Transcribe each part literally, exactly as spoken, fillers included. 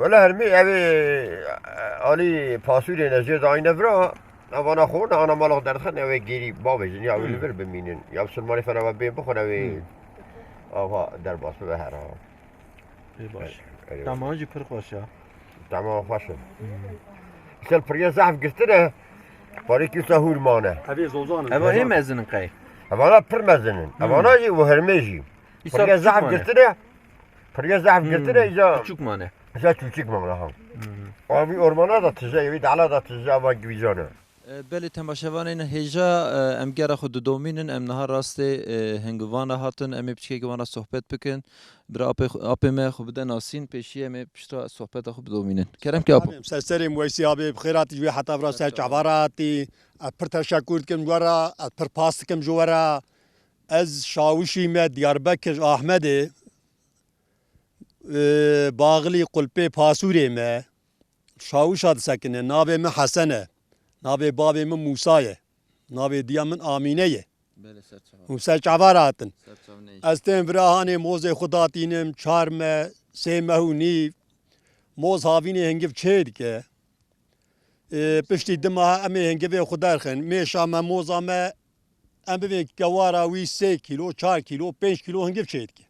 Wele hermî ev ê, e, alî pasûrê ne jê dayîne vira. Evana xwe ne ana mala xwe derdixin, ew ê gêrî bavêjin ya wê li vir bimînin. Ya bi silmanê fena ve bên bixwin, ew ê ava derbas bibe her ha. Ê baş. Erê. Teman jî pir xweş e. Teman xweş e. Îsal piriye zehf girtine. Parêkî wisa hûr mane. Ev ê zozan in. Eva hê mezin in qey? Evana pir mezin in. Evana jî û hermê jî. Îsal piriye zehf girtine. Piriye zehf girtine, îca. Piçûk mane. Îca çûçik mane ha. Avî ormana da tije, evî dala da tije, ava givîjane. E, belê temaşevanên hêja, e, em gera xwe didomînin, em niha rastê, e, hingivana hatin, em ê piçkekî wana sohbet bikin. Bira apê xwe, apê me xwe bide nasîn, pêşî em ê pişta sohbeta xwe bidomînin. Kerem ki apo. Ser serê Muweysî abê, bi xêr hatî ji wê heta vira ser çavara hatî. Ez pir teşekkür dikim ji we re, ez pir pas dikim ji we re. Ez şawişî me Diyarbekir Ahmedê, e, baxilî qulpê pasûrê me. Şawişa disekine. Navê min Hesen e. Navê bavê min Mûsa ye. Navê diya min Amîne ye. Belê, ser çava. Hûn ser çava re hatin. Ser çava neyê. Ez tên vira hanê mozê xwe datînim, çar me, sê meh û nîv. Moz havînê hingiv çê dike. Ê, piştî du meha em ê hingivê xwe derxin. Mêşa me, moza me, em bivên kewara wî sê kîlo, çar kîlo, pênc kîlo hingiv çê dike.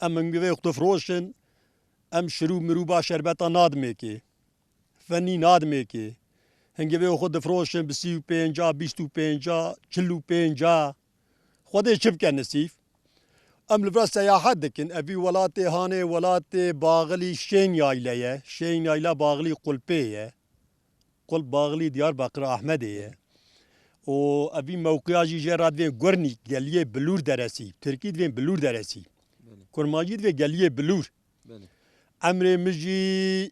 Em hingivê xwe difroşin, em şirû mirûba şerbeta nadimê kê. Fenî nadimê kê. Hingivê xwe difroşin bi sî û pênca, bîst û pênca, çil û pênca. Xwedê çi bike nisîf. Em li vir seyahet dikin. Evî welatê hanê welatê baxilî Şên Yayle ye. Şên Yayla baxilî Qulpê ye. Qulp baxilî Diyarbekir Ahmedê ye. Û evî mewqiya jî jê re divên Gurnî, geliyê Bilûr deresî. Tirkî divên Bilûr deresî. Belê. Kurmancî divê geliyê Bilûr. Belê. Emrê min jî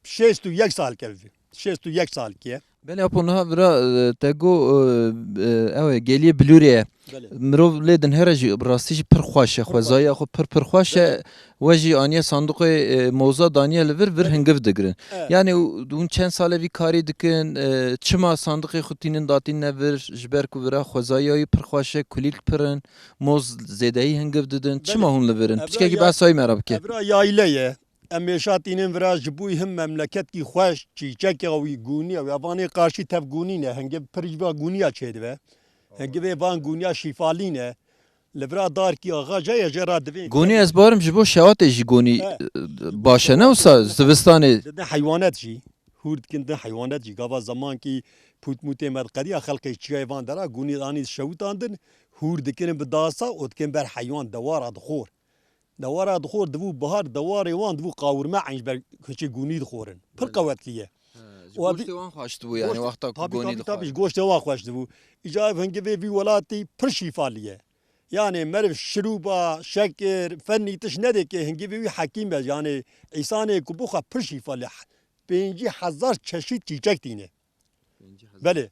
şêst û yek salke bi. Şêst û yek salke ye. Belê apo niha vira, e, te got, e, e, ew e, geliyê Bilûrê ye. Belê. Mirov lê din here jî bi rastî jî pir xweş e. Pir xweş e. Xwezaya xwe pir pir xweş e. Belê. We jî aniye sanduqê, e, moza daniye li vir, vir hingiv digirin. Evet. Yani hûn çend sal e vî karî dikin, e, çima sanduqê xwe tînin datîne vir, ji ber ku vira xwezaya wî pir xweş e, kulîlk pir in, moz zêdeyî hingiv didin. Belê. Çima hûn li vir in? Evra piçkekî ya-, behsa wî me re bike. Evra yayle ye. Em mêşa tînin vira ji bo him memleketkî xweş, çîçeka wî gûnî ye, wê vanê qarşî tev gûnî ne, hingê pir ji va gûniya çêdibe. Hingê vê van gûniya şîfalî ne. Li vira darkî axa jê ye, jê re divê. Gûnî ez barim ji bo şewatê jî gûnî, e, baş e, ne wisa zivistanê. Didin heywanet jî. Hûr dikin din heywanet jî. Gava zemankî pûtmûtê me diqediya xelkê çiyayê van dera gûnî danî şewitandin, hûr dikirin bi dasa û dikin ber heywan dewara dixor. Dewara dixor dibû bihar, dewarê wan dibû qawirme eyn ji ber hiçê gûnî dixorin. Pir qewetli ye. He, ji goştê wan xweş dibû, yani, wexta ku gûnî dixwar. Tabii, tabii, ji goştê wan xweş dibû. Îca ev hingivê vî welatî pir şîfalî ye. Yani meriv şirûba, şekir, fennî tişt nedê ke hingivê wî hekîm be. Yani îsanê ku bixwe pir şîfalî. Pêncî hezar çeşît çîçek tîne. Belê.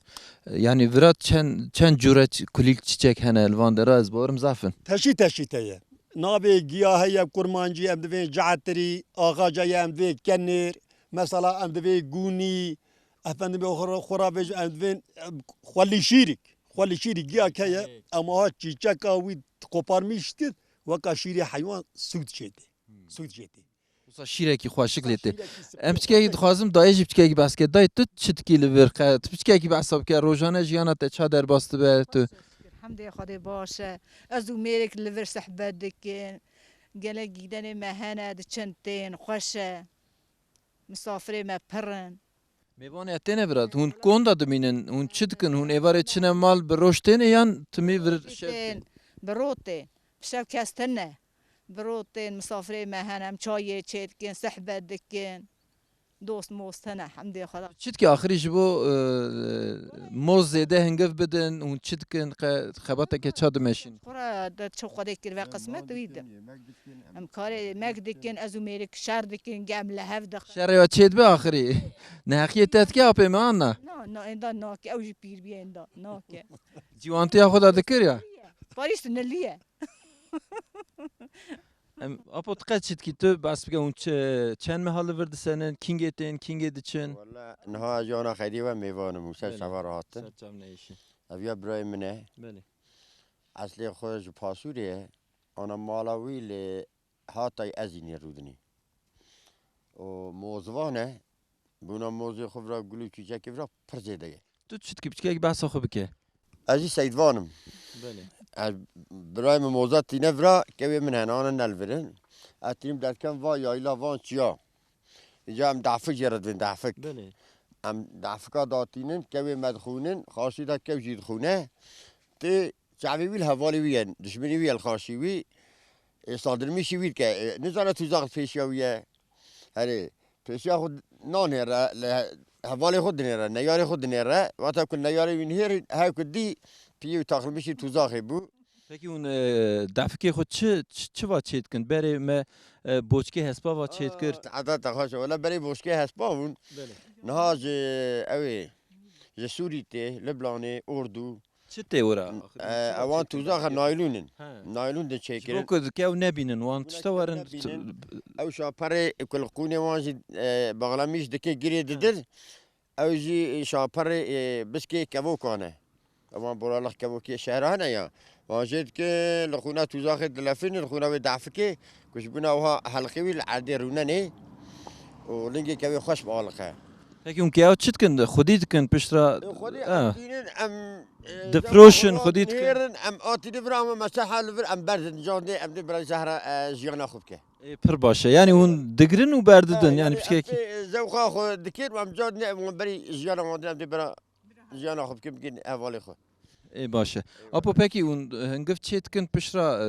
Yani vira çend, çend cure ç-, kulîlk çiçek hene li van dera, ez bawerim zaf in. Teşî teşî te ye. Navê giya heye kurmancî, em divên cetirî, axaca ye, em divê kenêr, mesela em divê gûnî, efendim xwe ra, xwe ra vêj, em divên, em, xwelî şîrik. Xwelî şîrik giya ke ye, em aha çîçeka wî qoparmîş kir, weka şîrê heywan sûd çêtê. Sûd çêtê. Wisa şîrekî xweşik lê tê. Em piçkekî dixwazim, dayê jî piçkekî behs ke. Dayê, tu çi dikî li vir? Qe-, tu piçkekî behsa bike. Rojane jiyana te ça derbas dibe tu? Hemdê Xwedê baş e. Ez û mêrik li vir sehbet dikin. Gelek gîdenê me hene, diçin tên, xweş e. Misafirê me pir in. Mêvanê têne vira, hûn konda dimînin, hûn çi dikin? Hûn êvarê çine mal bi roj têne yan timî vir şev tên? Bi ro tên. Bi şev kes tine. Bi ro tên, misafirê me hene, em çayê çê dikin, sehbet dikin. Dost most hene, hemdê Xweda. Çi dikî axirî ji bo, e, moz zêde hingiv bidin, hûn çi dikin, qe-, xebateke ça dimeşîn? Xwe re de çi Xwedê kir ve qismet wî de. Em karê mek dikin, ez û mêrik şer dikin, gem li hev dixin. Şerê ya çê dibe axirî. Neheqiyê te dike apê me an na? Na, na, ênda nake, ew jî pîr bî ênda, nake. Ciwantiya xwe da dikir ya? Parîs niliye. Em, apo, tu qet çi dikî, tu behs bike, hûn çi, çend meha li vir disenin, kîngê tên, kîngê diçin? Wala, niha ez jî ana xeyrî we mêvan im, hûn ser Belê. Çava re hatin. Ser çav neyişî. Ev ya birayê min e. Belê. Eslê xwe ji Pasûrê ye. Ana mala wî li Hatay Ezînê rûdinî. Mozvan e. Bûna mozê xwe vira, gul û çîçekê vira pir zêde ye. Tu çi dikî, piçkek behsa xwe bike? Ez jî Seydvan im. Belê. Ez, birayê min moza tîne vira, kewê min hene, ana ne li vir in. Ez tînim derdikem va yayla, van çiya. Îca em dafik jê re dibin, dafik. Belê. Em dafika datînin, kewê me dixwînin, xaşî de kew jî dixwîne. Tê çavê wî li hevalê wî ye, dişminî wî ye li xaşî wî. Ê, sadirmîşî wî dike. Ê, nizane tu zax pêşiya wî ye. Herê, pêşiya xwe nanêre, li hevalê xwe dinêre, neyarê xwe dinêre. Wata ku neyarê wî nihêrî, her ku dî piyê wî taxilmişî tuzaxê bû. Pekî hûn, e, defikê xwe çi, çi, çi va çêdikin? Berê me, e, boçkê hespa va çêdikir. Aa, edeta xweş e. Wela berê boçkê hespa bûn. Belê. Niha ji, ew ê, ji Sûrî tê, Liblanê, Ordu. Çi tê wira? Em, axir e, çi va ewan çêdikin tuzaxa defikê xwe? Naylûn in. He. Naylûn de çêkirin. Ji bo ku dike ew nebînin, wan tişta werin. Nebînin. Ew şaperê ku li qûnê wan jî, e, baxlamîş dike girê didin. Ew jî şaperê, e, biskê kevokan e. Ewan boralix kevokê şehra hene ya. Wan jê dike li xûna tuzaxê dilefînin, li xûna wê dafikê, ku ji bûna wiha helqê wî li erdê rûnenê û lingê kevê xweş bialixe. Pekî hûn keya çi dikin? Xwedî dikin piştra. Xwedî Ah. Em tînin, em, e, Difroşin, zewqa xwedî dikin. Nihêrin, em atî di vir, em meseha li vir, em berdin candê, em dê bira zehra, e, jiyana xwe bike. Ê, pir baş e. Yanî hûn digirin û berdidin, Ha, yanî yanî piçkekî. Em dê zewqa xwe dikin û em candê, em berî jiyana wan din, em dê bira jiyana xwe bikin, bikin hevalê xwe. Ê, baş e. Apo, pekî hûn, e, hingiv çê dikin pişra, e,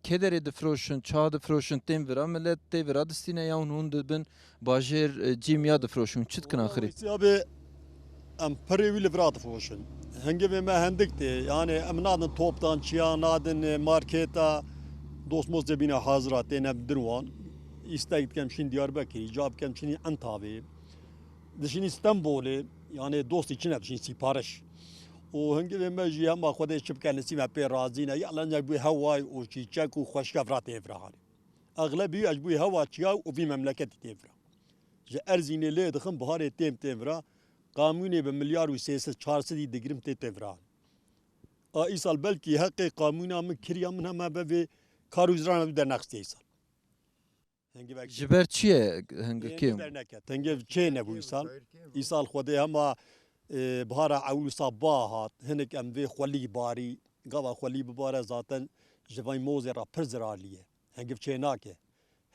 kê derê difroşin, çawa difroşin, tên vira, millet tê vira distîne ya hûn, hûn dibin bajêr, e, cîm ya difroşin, çi dikin axirî? Wala Weysî abi, em pirê wî li vira difroşin. Hingivê me hindik tê, yanî em nadin toptan çiya, nadin, e, marketa, dost most dê bîne hazira, têne din wan. Îstek dikem şîn Diyarbekirî, ca bikem şînî Entavê. Dişînî Stenbolê, yanî dostî çi ne dişînî sîpariş. Û hingivê me jî hema Xwedê çi bike nisîb me pê razî ne. Ya lenecek bû heway û çîçek û xweşke vira tê vira hanê. Exlebî ez bû hewa çiya û vî memleketî tê vira. Ji Erzînê lê dixin biharê têm têm vira. Qamûnê bi milyar û sê sed çar sedî digirim tê tê vira hanê. A îsal belkî heqê qamûna min kiriya min hema be vê kar û zirana wî dernexistiye îsal. Hingivek Ji ber çi ye hingiv Hingiv kêm? Derneket. Hingiv çê nebû îsal. Îsal Xwedê hema, e, bihara ewil wisa ba hat. Hinek em vê xwelî barî. Gava xwelî bibare zaten ji vay mozê re pir zirarlî ye. Hingiv çê nake.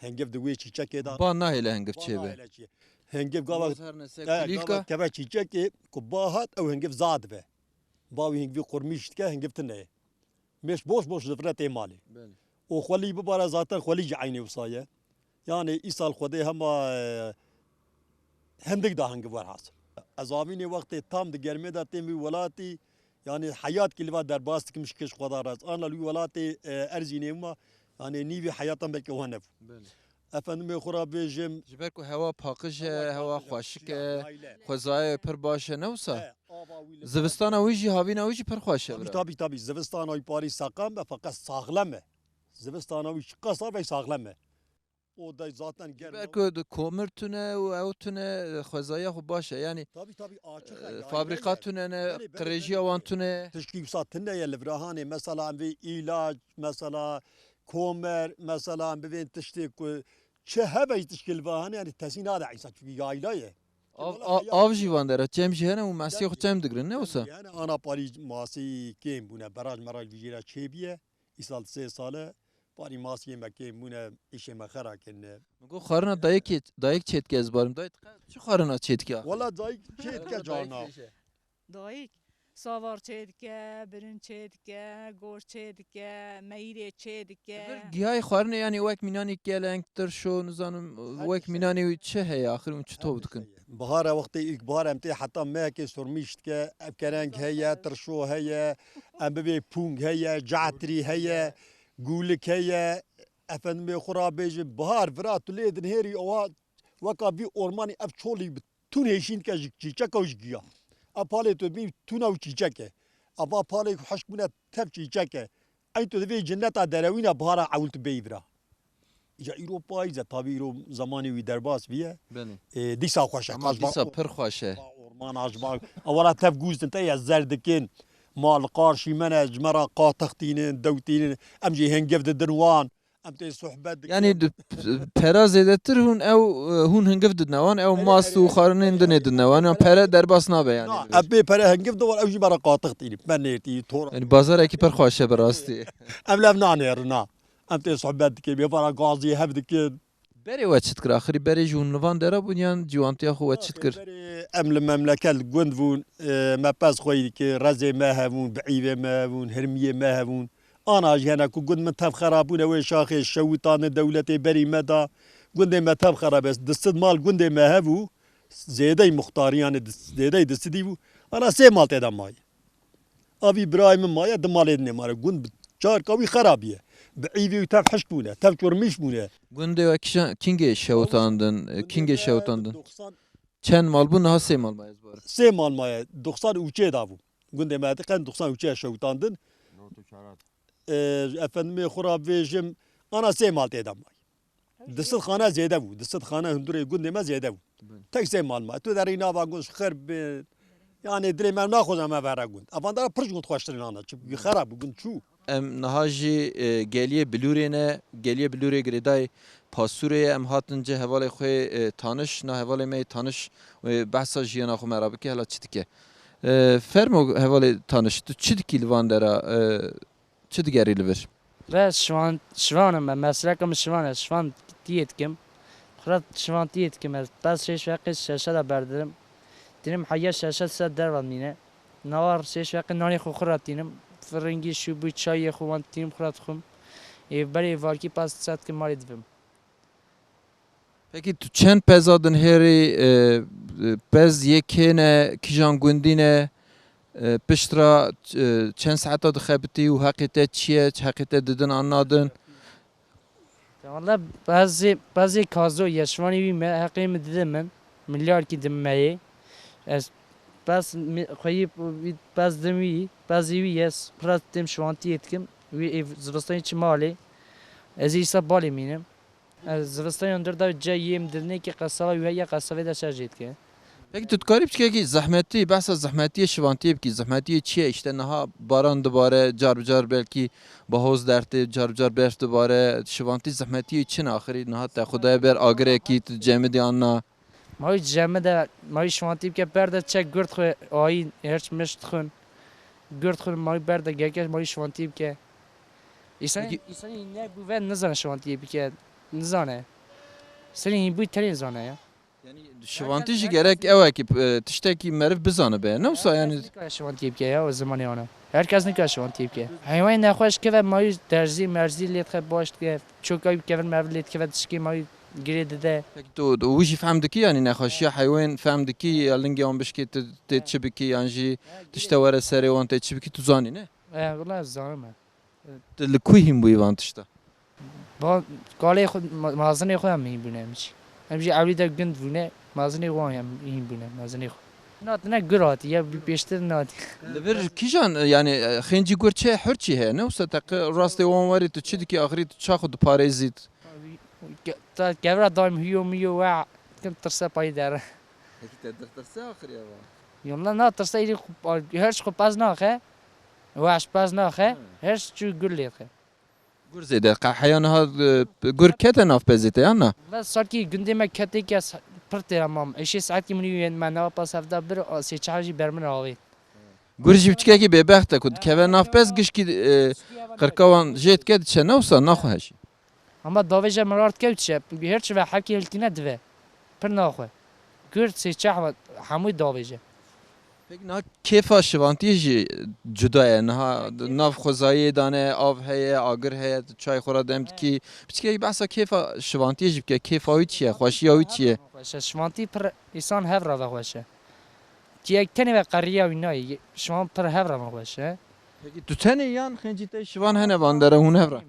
Hingiv di wê çîçekê de Ba nahêle hingiv Ba çê be. nahêle çê. Hingiv gava, Moz her ne se e, kulîlka. gava keve çîçekê ku ba hat ew hingiv za dibe. Ba wî hingivî qurmîş dike, hingiv tune ye. Mêş boş boş difire tê malê. Belê. Û xwelî bibare zaten xwelî jî eynê wisa ye. Yanî îsal Xwedê hema, e, hindik da hingiv werhasil. Ez avînê wextê tam di germê de têm wî welatî, yanî heyat kî li va derbas dikim ji kêş xwe da rez. An la li wî welatê, e, Erzînê ma, yanî nîvî heyatan belkî wan nebû. Belê. Efendimê xwe ra bêjim. Ji ber ku hewa paqij e, Hewa hewa paqij e, xweşik çiya, e, nayle. Xwezayê pir baş e, ne wisa? E, ava wî li Zivistana wî jî, havîna wî jî pir xweş e, Tabî, bira. tabî, tabî. Zivistana wî parî seqam e, feqet saxlem e. Zivistana wî çiqas sax e, saxlem e. O da zaten Ji germ ber e. ku di komir tune û ew tune, xwezaya xwe baş e. Yanî, Tabî, tabî, açiq e, e, yayla fabrîka ye. tune ne, Belê, belê, qirêjiya belê, wan belê. tune. Tişkî wisa tune ye li virahanê. Mesela em vê îlac, mesela komer, mesela em bivên tiştê ku çi hebe jî tişkê li virahanê, yanî tesî nade însan, çunkî yayla ye. Av, Wala av, heya av jî van dera, çem jî hene û mesiyê xwe çem digirin, ne wisa? Yanî ana parî masî kêm bûne, beraj meraj vî jê re çêbiye. Îsal sê sal e, parî masiyê me kêm bûne, îşê me xera kirine. Min got, xwarina dayikê, dayik çêdike ez barim. Dayik, çi xwarina çêdike? Wala dayik çêdike Xwarina dayik carna. çêşe. Dayik, savar çêdike, birin çêdike, goş çêdike, meyîrê çêdike. Gihayê xwarinê, yanî wek mînanê keleng, tirşo, nizanim, Her wek tişt heye. mînanê wî çi heye, axir hûn çi Her tov tişt dikin? heye. Bihara wextê îlk bihar em tê heta mehekê sormîş dike, ev kereng heye, tirşo heye, em bibê pûng heye, catirî heye, gûlik heye. Efendimê xwe rabêjim, bihar vira tu lê dinihêrî, ewa weka vî ormanî ev çolî bi tûn hêşîn dike ji çîçeka û ji giya. Ev palê tu dibî tûna û çîçek e. Eva palê ku hişk bûne tev çîçek e. Eyn tu divê cinneta derewîna bihara ewil tu bêyî vira. Îca îro payîz e, tabî îro zemanê wî derbas bîye. Belê. Ê, dîsa xweş e. Ama Qas ba dîsa or-, pir xweş e. ba orman, aj ba. Ewela tev gûz din te ya zer dikin. Mal qarşî me ne, ji me ra qatix tînin, dew tînin. Em jî hingiv didin wan. Em tê sohbet dikin. Yanî di p-, pera zêdetir hûn ew, e, hûn hingiv didine wan, ew Erê, mas û erê, xwarinên erê, dinê erê. Didine wan, yan pere derbas nabe yanî. Na, em bê pere hingiv didin wan, ew jî me re qatix tînin, me nêrtî, tora. Yanî bazarekî pir xweş e bi rastî. Em lev nanêrin, na. Em tê sohbet dikin, bê vara gazî hev dikin. Berê we çi dikir? Axirî berê jî hûn li van dera bûn yan ciwantiya xwe we çi dikir? Berê em li memleket li gund bûn, e, me pez xweyî dikir, rezê me hebûn, biîvê me hebûn, hirmiyê me hebûn. Ana jî hene ku gund min tev xera bûne, wê şaxê şewitandin dewletê berî me da. Gundê me tev xera bes. Di sid mal gundê me hebû, zêdey muxtarî, yanê di, zêdey di sidî bû. Ana sê mal tê de maye. Avî birayê min maye, di malê dinê mare. Gund bi çarka wî xera bûye. Biîvê wî tev hişk bûne, tev çormîş bûne. Gundê we kîjan, kîngê şewitandin, e, kîngê şewitandin? Çend mal bû, niha sê mal maye ez barim. Sê mal maye, doxsan û çê da bû. Gundê me diqen doxsan û çê şewitandin. Ee, efendimê xwe ra bêjim, ana sê mal tê de may. Di sid xane zêde bû, di sid xane hundurê gundê me zêde bû. Belê. Tek sê mal may. Tu derî nava gund ji xir bi, yanê dilê me naxwaze me vere gund. Evandara pir ji gund xweştir nana, çi xera bi gund çû. Em niha jî, e, geliyê Bilûrê ne, geliyê Bilûrê girêdayê Pasûrê ye. Em hatin cê hevalê xwe, e, Taniş, na hevalê me yê Taniş, e, behsa jiyana xwe me re bike, hela çi dike. E, fermo hevalê Taniş, tu çi dikî li van dera, e, çi digerî li vir? Ve şivan, şivan im, mesleka min şivan e, şivan tiyê dikim. Xura şivan tiyê dikim ez. Bes şeş veqê şeşe de berdirim. Dinim heya şeşe se derva mîne. Nawar şeş veqê nanê xwe xura tînim. Firingî şûbû çayê xwe wan tînim xura dixwim. Ê berê varkî pas set ki malê dibim. Pekî tu çend peza dinhêrî, e, e, pez yê kê ne, kîjan gundî ne, e, pişt ra, e, çend saeta dixebitî û heqê te çi ye, heqê te didin an nadin? Walla pezê, pezê kazo ye, şivanê wî me, heqê min dide min, milyarkî dim me yê. Ez pez mi-, xweyî wî pez dim wî, pezê wî ye, ez pira tim şivantiyê dikim, wî ê zivistanê çi malê, ez ê îsa balê mînim. Ez zivistanê hundir da cê yêm dilnê ki qesaba wî heye, qesabê de şer jê dike. Peki tu dikarî piçkekî zehmetî, behsa zehmetiyê şivantiyê bikî. Zehmetiyê çi ye? Îşte niha baran dibare, car bi car belkî bahoz dertê, car bi car berf dibare. Şivantî zehmetiyê çi ne axirî? Niha te xwe daye ber agirekî, tu cemidî an na? Ma wî cemide, ma wî şivantî bike ber de çek gurd xwe ayî, hirç mirç dixwin. Gurd xwe ma wî ber de gerek ma wî şivantî bike. Însanî, Peki- însanî nebû ve nizane şivantiyê bike, nizane. Serî hînbûyî tenê zane ya. Yanî şivantî jî gerek ew e ki, e, tiştekî meriv bizanibe. Ne wisa yanî? Herkes nikare şivantiyê bike ya, o zimanê wana. Herkes nikare şivantiyê bike. Heywanê nexweş keve ma wî derzî merzî lê dixe baş dike. Çoka wî kevin meriv lê dikeve dişikê ma wî girê dide. Peki tu, tu wî jî fehm dikî yanî nexweşiya heywan fehm dikî ya lingê wan bişkê tu tê çi bikî yan jî tişte were serê wan tê çi bikî tu zanî ne? E, wila ez zanim e. Tu li ku hîn bûyî van tişta? Ba, kalê xwe, ma-, mazinê xwe em hîn bûne em jî. Em jî ewlî de gund bûne, mazinê wan em hîn bûne, mazinê xwe. Natine gur hatî, ya bi pêştir natî. Li vir kîjan, yanî, xêncî gur çi hurçî heye, ne wisa te qe rastê wan werî tu çi dikî, axirî tu ça xwe diparêzî? Ke-, ta kevra daim hiyo miyo we, kim tirse payî der. Peki te dirtirse axirî eva? Yolna na tirse îrî xu-, her çi xwe pez naxe. Weş pez naxe, Hı. Her çi gur lê dixe. Gur zêde, qe heya niha, e, gur kete nav pezê te, yan na? Ve sarkî gundê me ketê kes pir têra mam. Eşê saetkî min yên me nava pas hevda bir, a, sê çar jî ber min avê. Gur jî piçkekî bêbext e ku dikeve nav pez gişkî, e, qirka wan jê dike diçe ne wisa naxwe hejî. Ama davêje mirar dikewt çe, her çi ve hevkê hiltîne dive. Pir naxwe. Gur sê çehwa hemû davêje. Peki niha kêfa şivantiyê jî cuda ye. Niha nav xwezayiyê dane, av heye, agir heye, tu çay xwe ra dem dikî. Piçkekî behsa kêfa şivantiyê jî bike. Kêfa wî çi ye? Xweşiya wî çi ye? Xweş e. Şivantî pir îsan hev ra ve xweş e. Tiyek tenê ve qeriya wî nayê. Şivan pir hev ra ve xweş e. Peki tu tenê yan xêncî te şivan hene van dere hûn hev ra?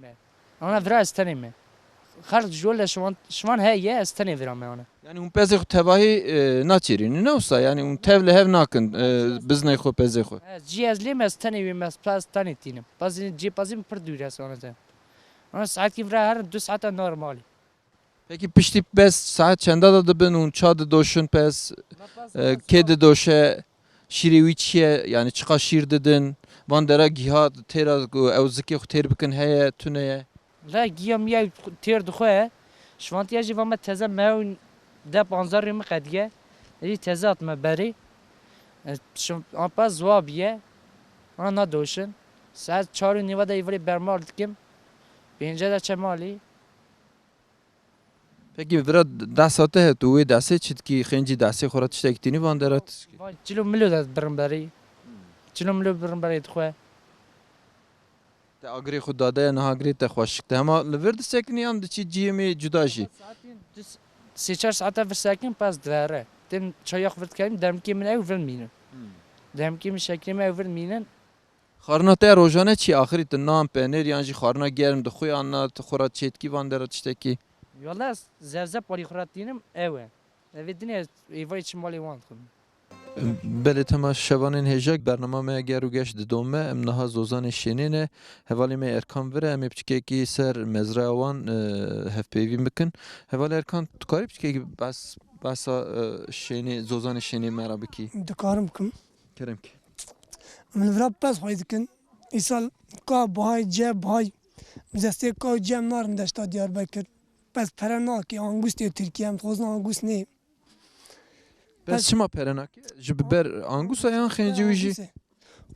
Ana vira ez tenê me. Xelk ji wele şivan, şivan heye, ez tenê vira me ana. Yanî hûn pezê xwe tevahî, e, naçêrînin, ne wisa? Yanî hûn tev li hev nakin, e, biznê xwe, pezê xwe. Ez cî ez lêm ez tenê wê me, ez pez tenê tînim. Pezê, cê pezê min pir dûr e, ez ana te. Ana saetkî vira herin du saeta normalî. Peki piştî pez saet çenda de dibin û ça didoşin pez, e, kê didoşe, şîrê wî çi ye? Yanî çiqa şîr didin? Van dera giha têra ku ew zikê xwe têr bikin heye, tune ye? La giya miya têr dixwe. Şivantiya jî va me teze me ew de panzar rê min qediye. Êdî teze hatime berê. E, şim-, apa ziwa biye. Ana nadoşin. Saet çar û nîva de îvarê bermal dikim. Pênce de çem alî. Pekî vira dehsa te heye, tu wê dehsê çi dikî, xêncî dehsê xwe re tiştekî tînî van dera tişkî? Van çilo milo de birin berî. Çilo milo birin berî dixwe. Te agirê xwe dadeya niha girê te xweşik te. Hema li vir disekinî yan diçî cihê me cuda jî? Saetên du, sê çar saeta vir sekin pez divere. Tên çaya xwe vir dikerim, demkê min ew vir mînin. Hmm. Demkê min şeklê min ew vir mînin. Xwarina te rojane çi axirî tu nan, penêr yan jî xwarina germ dixwî an na tu xwe re çêdikî van dera tiştekî? Wala zevzep walî xwe re tînim ew e. Evê dinê êvarê çi malê wan dixwim. Belê, tema şevanên hêja bernama me ger û geş didome. Em niha Zozanê Şênê ne. Hevalê me Erkan vir e. Em ê piçkekî ser mezraya wan, e, hevpeyvîn bikin. Hevalê Erkan, tu karî piçkekî behs, behsa, e, Şênê, Zozanê Şênê me re bikî? Dikarim bikim. Kerem ki. Em li vira pez xwey dikin. Îsal ka bihay, ce bihay. Bi destê ka û cem narin deşta Diyarbekir. Pez pere nake, angust ê Tirkiye, em dixwazin angust nê. Pez çima pere nake? Ji bi ber angusa yan xêncî wî jî? Anguse.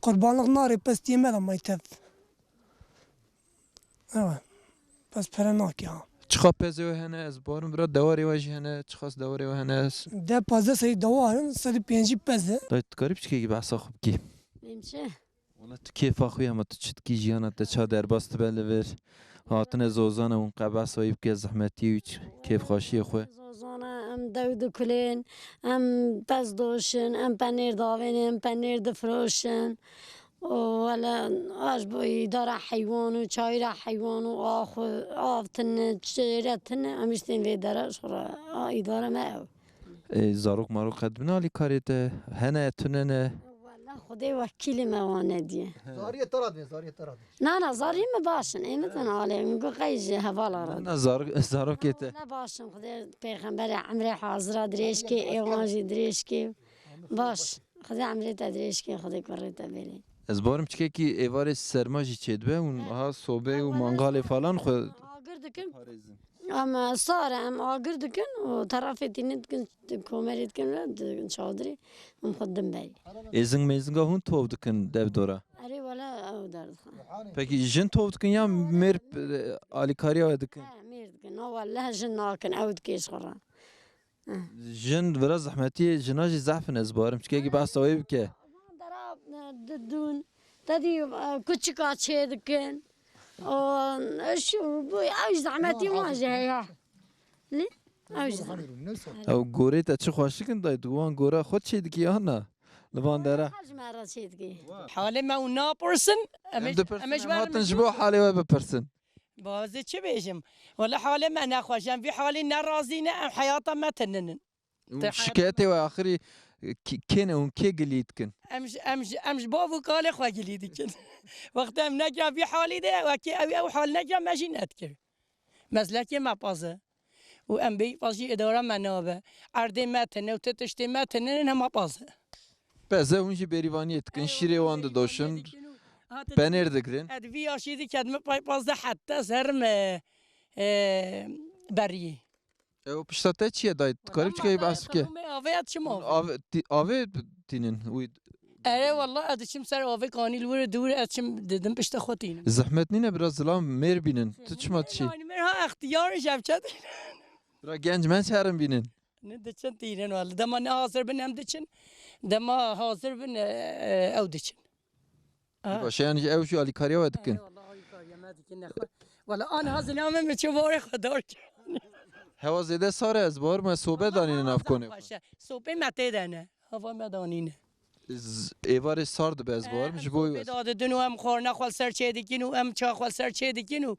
Qurbanlıq nare, pez tiyê me de may tev. Ewe. Pez pere nake ha. Çiqa pezê we hene, ez barim vira dewarê we jî hene, çiqas dewarê we hene? De pazdeh serî dewar in, sed û pêncî pez e. Dayê, tu karî piçkekî behsa xwe bikî? Bêm çi? Wala tu kêfa xwe hema tu çi dikî jiyana te ça derbas dibe li vir? Hatine Zozana hûn qebesa wî bike zehmetiyê wî ç-, kêfxweşiyê xwe. Zozana em dew dikulên, em pez doşin, em penêr davênin, em penêr difiroşin. Û wele a ji bo îdara heywan û çayîra heywan û a xwe av tine, çêre tine, em îştên vê dere ji xwe re. A îdara me ew. Ê, zarok marok qet bin alîkarê te hene, tune ne? Wele Xwedê wekîlê me wan nediye. Zariyê te radin, zariyê te radin. Na, na, zariyê me baş in. Ê min tune alê, min got qey ji hevala re. Na, na, zar-, zarokê te. Wele baş in, Xwedê pêxemberê emrê hazira dirêj kê, ê wan jî dirêj kê. Baş. Xwedê emrê te dirêj kê, Xwedê kurê te bêlê. Ez barim çikekî êvarê serma jî çêdibe, hûn ha sobê û mangalê falan xwe Agir dikin. Em sar e, em agir dikin û terafê tînin dikin, komerê dikin, dikin çadirê, em xwe din berî. Êzing mêzinga hûn tov dikin dev dora? Erê wele ew derdixin. Pekî jin tov dikin ya mêr, e, alîkariya we dikin? He, mêr dikin. Na wele jin nakin, ew dikê ji xwe re. Jin vira zehmetiyê jina jî zehf in, ez barim çikekî behsa wê bike. Dera, e, didûn, te dî, e, kuçika çê dikin. O, e, şu, bu, ew zehmetî wan jî heye. Lê, ew jî zehmet. Ew gorê te çi xweşik in dayê, tu wan gora xwe çê dikî ana? Li van dera. Her ji me re çê dikî. Halê me û napirsin, em Em ê, dipirsin, em ê ji em ber hatin ji bo halê we bipirsin. Bazê çi bêjim? Wele halê me nexweş e, em vî halî nerazî ne, em heyata me tininin. Û şikayetê we axirî, e, kê, kê ne hûn kê gilî dikin? Em ji, em ji, em ji bav û kalê xwe gilî dikin. Wextê em negiran vî halî de, wekî ew, ew hal negiran me jî nedikir. Mezlekê me paz e. Û em bêyî paz jî îdara me nabe. Erdê me tine û ti tiştê me tininin hema paz e. Pez e, hûn jî bêrîvaniyê dikin, şîrê wan didoşin, penêr digirin. Ez vî yaşî dike, ez min pay pazdeh heta serim, e, e, beriyê. Ew pişta te çi ye dayê? Tu karî çikayî behs bike? Avê ya çima? Avê, tî-, avê tînin wî. Erê wallah, ez diçim ser avê kanî li wir dûr, ez çim didim pişta xwe tînim. Zehmet nîne, biraz zilam mêr bînin. Tu çima diçî? Mêr ha extiyar in, jevçe tînin. Bira genc menc herin bînin. Ne diçin tînin wala. Dema ne hazir bin em diçin. Dema hazir bin, e, e, ew diçin. Ha. Baş e, yanî ew jî alîkariya we dikin. He, wala alîkariya me dikin, nexwe. Wala an hazir name min çi vore xwe dar kir. Hewa zêde sar e, ez bawer me sobe danîne nav konê xwe. Xweş e. Sopê me tê de ne. Hava me danîne. Z-, êvarê sar dibe ez bawer, ji bo wî wes. Dadidin û em xwarina xwe li ser çê dikin û em ça xwe li ser çê dikin û,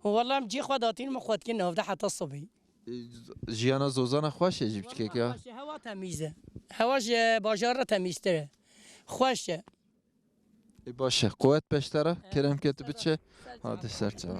û wela em cî xwe datîn, min xwe dikin navde heta sibê. Jiyana Zozana xweş e jî biçkek ya. Xweş e, hewa temîz e. Hewa ji bajar re temîztir e. Xweş e. Ê baş e. Quwet peştera, kerem ke tu biçe. Hadi ser çava.